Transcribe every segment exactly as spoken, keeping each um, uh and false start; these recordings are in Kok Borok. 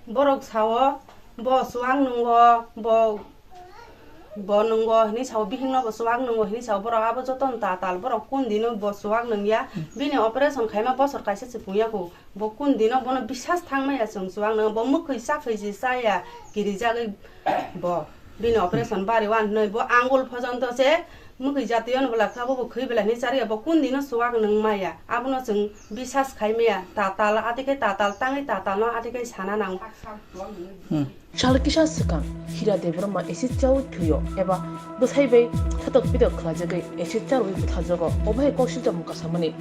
Borok sao, bo chuwak nungo, bo, bo nungo hinwi sao, bihikno bo chuwak nungo hinwi sao, borok abo jotono tatal, borok kun dino bo chuwak nungya, bini operation khaima bosor kaisa se pungya kho, bo kun dino bono bisas thangmaya chwng chuwak nung, bo mwkhwi chakhwi se chaya, kirijagwi bo bini operation bari wan hinwi bo angul phojonto se, Mwkhwi jatwi ono bwla kha, bobo khwi bwla hinwi charya, bo kun dino chuwak nung maya. Abono chwng bisas khai maya. Tatal, ati khe tatal, tangwi tatalno ati khe sana nango. Hmm. Sal kisa swkang, Hira Debbarma acid chaui thwio, eba bwsai bai thotok pitok khlajagwi acid charwi butharjago. Obo hai kok sijak mwkha samani.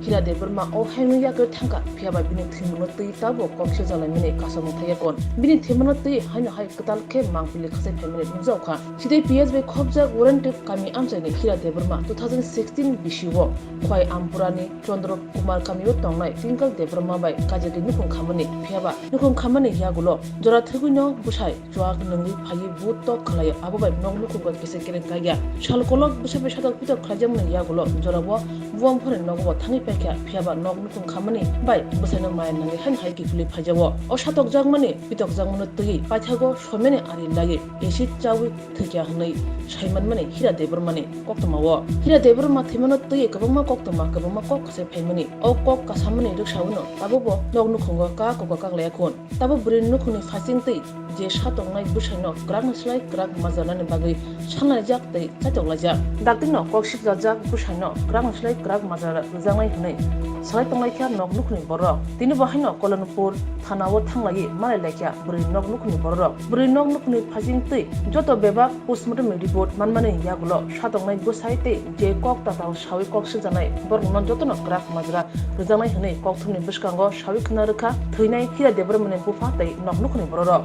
Hira Debbarma o haino yakwi thangkha, phiyaba bini thwimungno twi tabuk kok sijalaimani kasamung thaiya kon. Bini thwimungno twi haino hai kwtal khe mangpili khachai phaimani nukjago kha. Sitei P S bai khopjak Warrant kami amchaini Hira Debbarma two thousand sixteen bisio Khwai Ampurani Chandra Kumar kamio tongnai Twinkle Debbarma bai kajagwi nukhung khamani. Phiyaba nukhung khamani yagulo jora thwgwino bwsai chuwak nungwi phaiwi but tok khlaio, abo bai nok nukhungo kisa kereng kaiya. Sal kolok bwsai bai sadok pitok khlaijakmani yagulo jorabo buwang phone nogo thangwi paikha. Phiyaba nok nukhung khamani bai bwsaino maya nangwi haino hai kiphilwi phaijago. O satokjakmani pitokjakmano twiwi paithago soimani ari laiwi acid chawi thwikya hwnwi saimanmani Hira Debbarmani koktwmao. Hira Debbarma thwimano twiwi kwbangma koktwma, kwbangma kok kasai phaimani. O kok kasamani rwksaono tabukbo nok nukhungo kak koka kaklaiya khun. Tabuk bwrwini nukhungni phasing twi je satoknai bwsaino kwrakni slai kwrak majarnani bagwi sanlaijak tei chaitoklaijak. Daktirno kok sijajak bwsaino kwrakni slai kwrak majra rwjaknai hwnwi salai tonglaikha nok nukhungni borok. Tini bo haino Kolonpur thanao thanglaiwi malailaikha bwrwi nok nukhungni bororok. Bwrwi nok nukhungni phasing twi joto bebak postmortem report manmani yagulo satoknai bwsai tei je kok tatal sawi kok sijaknai borokno jotono kwrak majra rwjaknai hwnwi kokthumni bwskango sawi khna rwkha thwinai Hira Debbarmani bupha tei nok nukhungni bororok.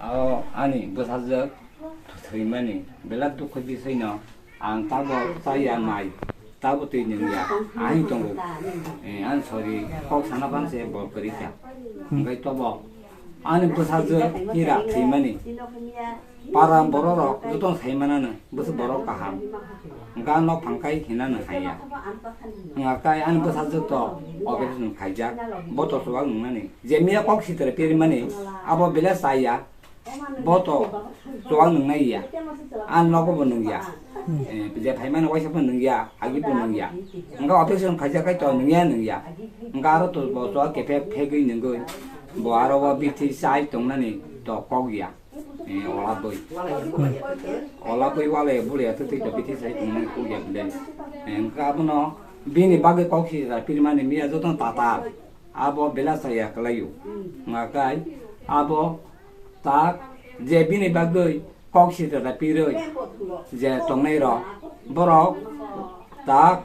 Ao ani bwsajwk thwimani belai dukhu bisino ang tabuk chaya mai, tabuk twi nungya, ahing tongo. Eh, ang sorry, kok sana panse bor kwrwi kha. Hwnkhe tobo ani bwsajwk Hira thwimani para bororok jotono saimanano bwswk borok kaham. Hwnkhe ang nok phang kai hinano haiya. Hwnkhe ani bwsajwk to operation khaijak, bo to chuwak nungnani. Je miya kok sitra pirimani, abo belai chaya. Bo to chuwak nungnai ya. Ang nogo bo nungya. Eh, je phaimani waisa bo nungya, agi bo nungya. Hwnkhe operation khaijak khai to nungya, nungya. Hwnkhe aro to bo chuwak kephek phegwi nungwi. Bo aro o bithi chai tongnani to kok ya. Eh, ola bwi. Ola bwi wale bule to twi to bithi chai tongnani kok ya bile. Eh, hwnkhe abono bini bagwi kok sitra pirimani miya jotono tatal. Abo belai chaya kwlaio. Hwnkhe abo tak je bini bagwi kok sitra da pirwi je tongnai rok, borok tak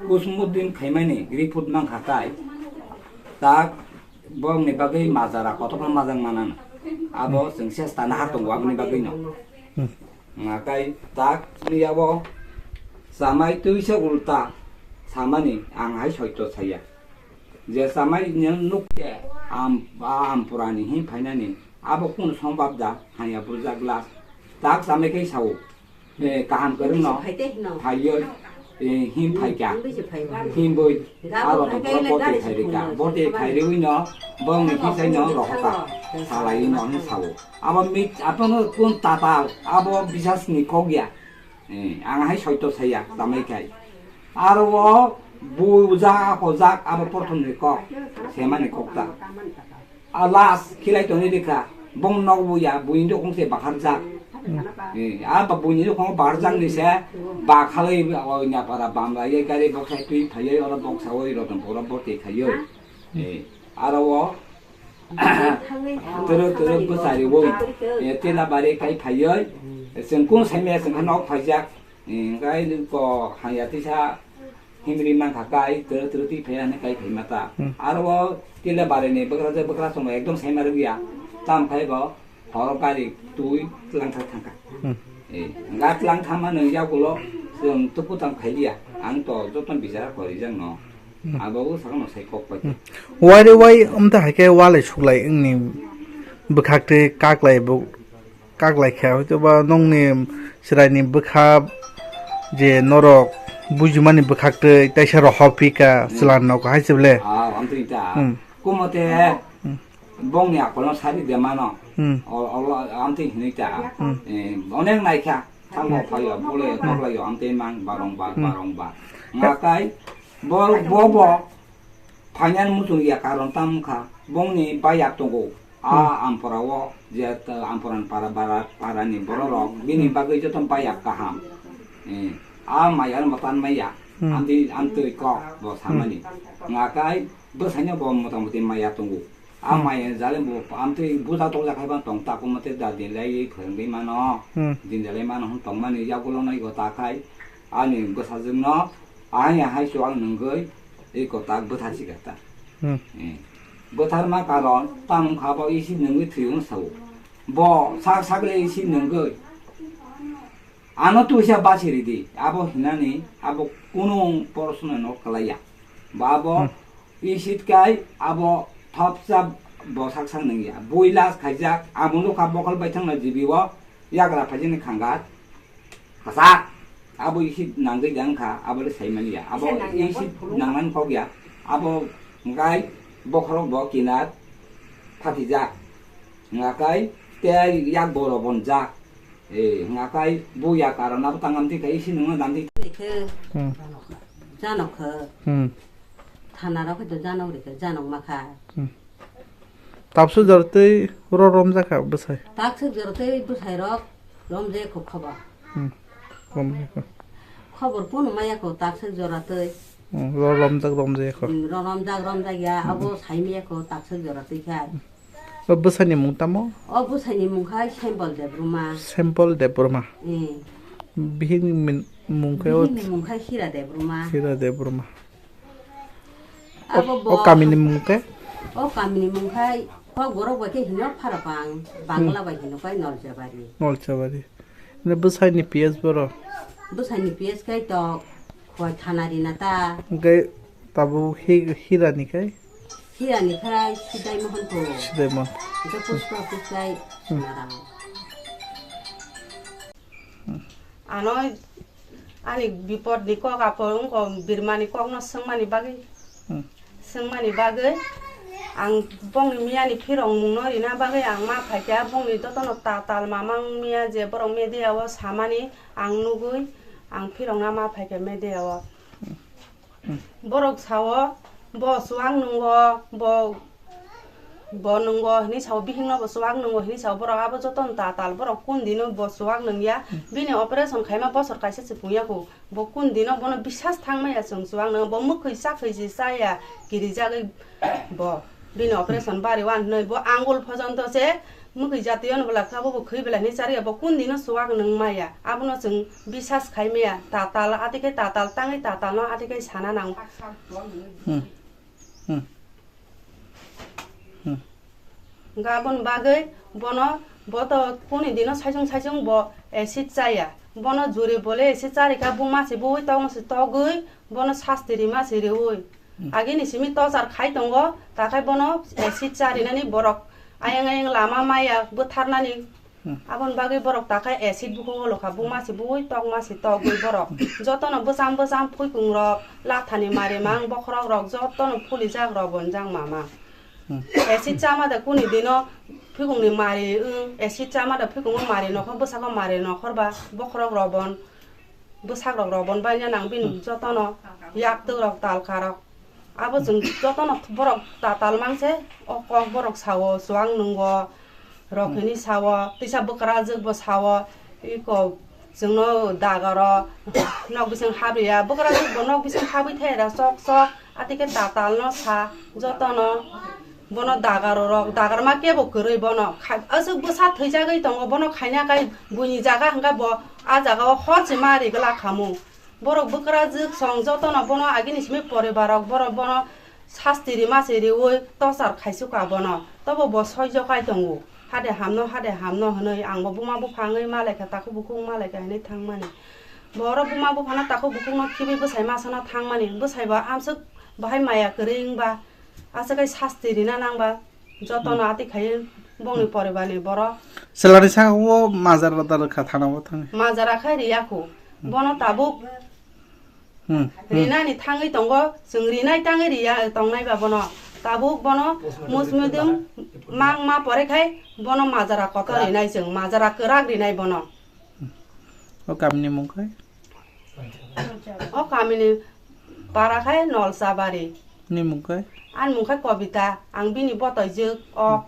postmortem khaimani report mankha tai tak borokni bagwi majra kotorma majang manana. Abo chwng chesta nahar tongo aboni bagwino. Hwnkhe tak chini abo chamai twisa ulta samani ang hai soito saya. Je chamai nung nukhe am, ba ampurani him phainani abo kunu sombab da hanya burjak glass. Tak chamai khe sao, eh, kaham kwrwngno phaiyo, eh, him phaikha. Him boi abo to pura bote khairika. Bote khairwino bongni kisaino rohoka. Salaino him sao. Abo mit, abono kun tatal, abo bisasni kok ya. Eh, ang hai soito saya, tamai khai. Aro o bujak, hojak, abo prothom ni kok, semani kok ta. A last khilai tongni likha, bong nok buya, buini dokong se baharjak. Eh, a ba buini dokong baharjak ni se, bakhalai o nya para bamla ye gari boksai twi phayoi, oro boksa oi rotom pura bote khayoi. Eh, aro o Toro toro bwsari o, eh, tela bare kai phaioi, chwng kung saimaya chwng kha nok phaijak, eh, kai ko hanya tisa himri mankha kai toro toro twi phaiya hwnwi kai phaima ta. Hmm. Aro o tela bare ni bwkrajak bwkra chwng ekdom saima rwgya, tam khai bo horo gari twi twlang thang thangkha. Hmm. Eh, gat lang thangma nung yagulo chwng tuku tang phailiya, ang to joto bichara korijak no. Hmm. Abo o sakno sai kok pai. Hmm. Wai re wai, amta hai khe walai suklai wngni bwkhak twi kaklai bo, kaklai kha, hoito ba nokni chwraini bwkha je norok bujimani bwkhak twi taisa rohor phi kha, hmm, chwla nok hai se ble. Ah, amtwi ta. Hmm. Kumote. Hmm. Bongni akolno sari de mano. Hmm. O, o, amtwi hinwi ta. Hmm. Eh, onek naikha. Thango phaio, bole koklaio, amtwi mang barong bar, Hmm. barong bar. Ngakai, bor, bo, bo, phainani muchung ya karon tam kha. Bongni bayak tongo. A Hmm. ampora o, je, ta, amporan para, bara, parani bororok, bini Hmm. bagwi joto bayak kaham. Eh, a maya motan maya, Hmm. amtwi, amtwi kok, bo samani. Hmm. Ngakai, bwsaino bo motamoti maya tongo. A Hmm. maya jale bo amtwi buja tokjak hai ban tong taku mate da din lai phwrwngwi mano. Hmm. Din lai mano hwn tongmani yagulo no ego ta khai. Ani bwsajwkno ahai ahai chuwak nwngwi eko tak bwtha sikha ta. Hmm. Eh. Bwtharma karon tamung kha bo isi nwngwi thwiyo sao. Bo sak sakle isi nwngwi. Ano tuisa basi ridi, abo hinani, abo kunu porosno no kalaya. Ba abo Hmm. isit kai, abo thopsa bo sak sak nangya. Builas khaijak, abo no ka bokol baithang na jibi o, yagra phaijani khangat. Kasa, abo isit nangwi jang kha, abo le saimani ya. Abo Isit nangya, isit phulung. Nangman kok ya. Abo ngai bokhorok bo kinar phatijak. Ngakai te yak boro bonjak. Eh, ngakai buya karon abo tangam ti kai isi nungna dandi. Rikhe Hmm. janok khe. Hmm. Thana rok khe janok rikhe janok makha. Hmm. Tapsuk jora tei ro romjak kha bwsai. Taksuk jora tei bwsai rok romjak kho khobar. Hmm. Romjak kho. Khobor kunu maya kho taksuk jora tei. Hmm. Ro romjak romjak kho. Hmm, ro romjak romjak ya abo saimaya kho taksuk jora tei khai. O bwsani mung tamo? O bwsani mung khai Sembol Debbarma. Sembol Debbarma. Eh. Bihikni min-, mung khai o Bihikni mung khai Hira Debbarma. Hira Debbarma. Abo O, bo o kamini mung khe? O kamini mung khai kok borok bai khe hino Pharapang, Bangla Hmm. bai hino khai Noljabari. Noljabari. Ne bwsani P S boro? Bwsani P S khai to khoi thana rina ta. Hingke tabuk hi-, Hirani khai? Hirani khai Sidai Mohonpur. Sidai Mohon. Hingke post office khai Hmm. Sonarang. Ano ani bipodni kok apor wngkha birmani kokno swngmani bagwi. Hmm. Swngmani bagwi ang bongni miyani phirongmungno rina bagwi ang ma phaikha, bongni jotono ta-, tal mamang miya je borok media o samani ang nugwi ang phirongna ma phaikha media o. Hmm. Borok sao bo chuwak nungo, bo, bo nungo hinwi sao, bihikno bo chuwak nungo hinwi sao, borok abo jotono ta-, tal borok kun dino bo chuwak nungya, Hmm. bini operation khaima bosor kaisa se pungya kho. Bo kun dino bono bisas thangmaya chwng chuwak nang bo mwkhwi chakhwi se chaya kirijagwi bo bini operation bari wan hinwi bo angul phojonto se mwkhwi jatwi ono bwla kha bo bo khwi bwla hinwi charya bo kun dino chuwak nang maya abono chwng bisas khai maya tatal ati khe tatal tangwi tatal no ati khe sana nang. Hmm. Hmm. Hmm. Hwnkhe aboni bagwi bono, bo to kuni dino saichung saichung bo acid chaya. Bono juri bole acid charikha, buma se bui tongma se togwi bono sasti rima se riui. Hmm. Agini simi tochar khai tongo, takhai bono acid charinani borok ayang ayang lama maya bwtharnani. Hmm. Aboni bagwi borok takhai acid bukhuk holokha, buma se bui tokma se togwi borok. Jotono bwcham bwcham phuikungrok, lathani marimang, bokhorokrok jotono phulijak rw bonjak mama. Hmm. Acid chama da kuni dino phikungni mari wng, acid chama da phikungo mari nokhor, bwsako mari nokhor ba bokhorok rw bon, bwsakrok rw bon baina nang bini Hmm. jotono yaktuk rok, talkarok. Abo chwng jotono borok tatal mangse, o kok borok sao, chuwak nungo, rok Hmm. hinwi sao, tisa bwkrajwk bo sao, iko chwngno dagaro nok bising habriya, bwkrajwk bo nok bising habwi thai ra chok chok, atike tatal no sa, jotono bono dagaro rok, dagarma kebo kwrwi bono khai, aswk bwsa thwijagwi tongo, bono khaina kai buini jaga hwnkhe bo a jagao hor se ma ri glak khamu. Borok bwkrajwk song jotono bono agini simi poribar rok borok bono sasti rima se riui tochar khaisukha bono. Tobo bo soijo kai tongo. Hade hamno, hade hamno hwnwi angbo buma bupha wngwi malaikha, takhuk bukhuk malaikha hinwi thangmani. Bo oro buma buphano takhuk bukhukno khibi bwsai masano thangmani. Bwsaibo amswk bahai maya kwrwi wngba, aswk kai sasti rina nangba. Jotono Hmm. ati khai bongni poribarni borok. Chwlani saka o majar rwda rwkha thanao thangwi. Majara khai riya kho. Hmm. Bono tabuk Hmm. Hmm. rinani thangwi tongo, chwng rinai tangwi riya tongnai ba bono. Tabuk bono musmidum mang ma pore khai bono majara kotor rinai chwng, majara kwrak rinai bono. O kamini mung khai? O kamini para khai Nolsabari. Ni mung khai? Ani mung khai Kobita, ang bini botoijwk o.